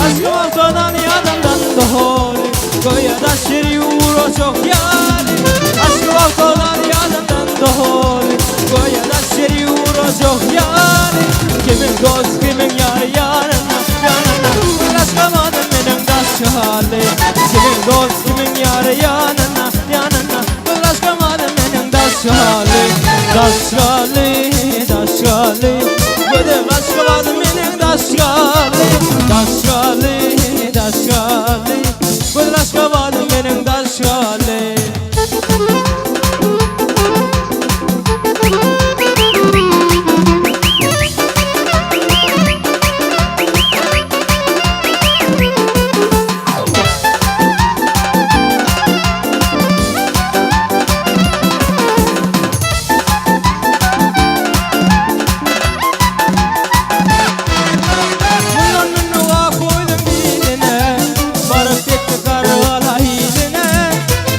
Aşkım ortadan yanından doğru Göğe taşır yura çok yani Aşkım ortadan yanından doğru Göğe taşır yura çok yani Kimin dost kimin yar yanına yanına Ulaşamadım benim taş hali Kimin dost kimin yar yanına yanına Ulaşamadım benim taş hali Taş hali taş hali Göğe aşkım benim taş hali Taş hali taş hali Göğe aşkım benim taş hali Bundan minnuğa koydum diline Barıp gitti kargala hiline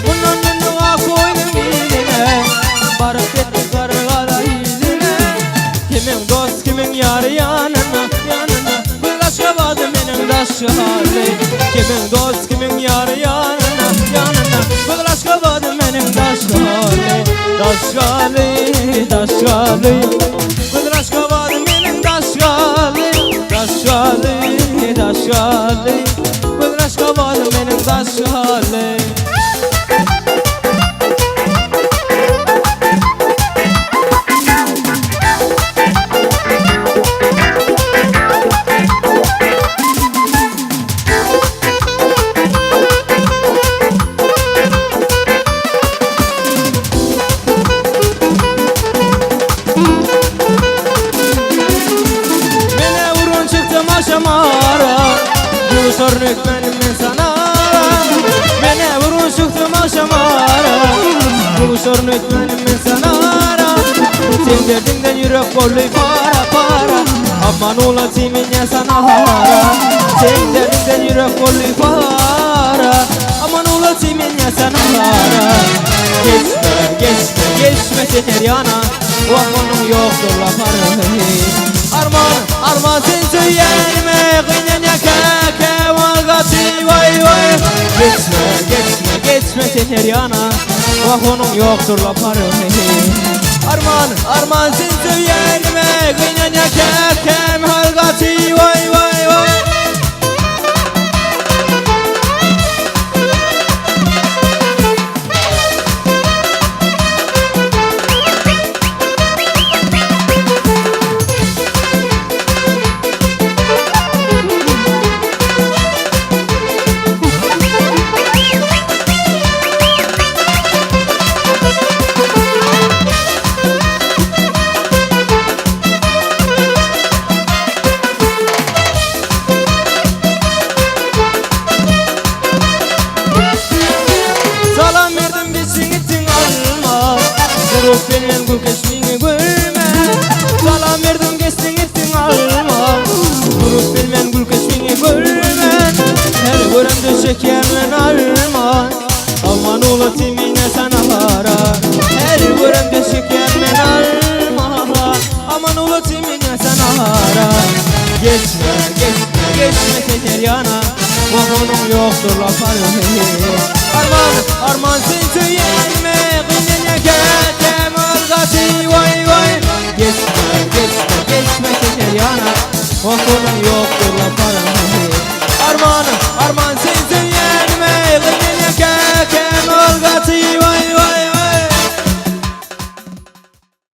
Bundan minnuğa koydum diline Barıp gitti kargala hiline Kimin dost kimin yarı yanına yanına Bulaşamadı benim daşı hali Kimin dost kimin yarı yanına yanına Bulaşamadı benim daşı hali Daşı hali daşı hali Bulaşamadı benim daşı hali Daşı hali daşı hali Bulaşamadı benim daşı hali Mene vurun çıktım aşamara Bu sorunuk benim men sana Mene vurun çıktım aşamara Bu sorunuk benim men sana Sen derdinden yürek kollu para para Aman ula timinye sana hara Sen derdinden yürek kollu para Aman ula timinye sana hara Geçme geçme geçme sen her yana Vagonun yoktur la parı Arman arman sen söylenme Kıynanya keke valgati vay vay Geçme geçme geçme sen her yana Vagonun yoktur la parı Arman arman sen söylenme Kıynanya keke valgati vay vay vay Salam verdim geçsin gittin alma Durup bilmem gül keşmini gülme Salam verdim geçsin gittin alma Durup bilmem gül keşmini gülme Her göremde şekerlen alma Aman ula timine sana hara Her göremde şekerlen alma Aman ula timine sana hara Geçme geçme geçme sen her yana Vagonun yoktur la parı Arman arman sen söylenme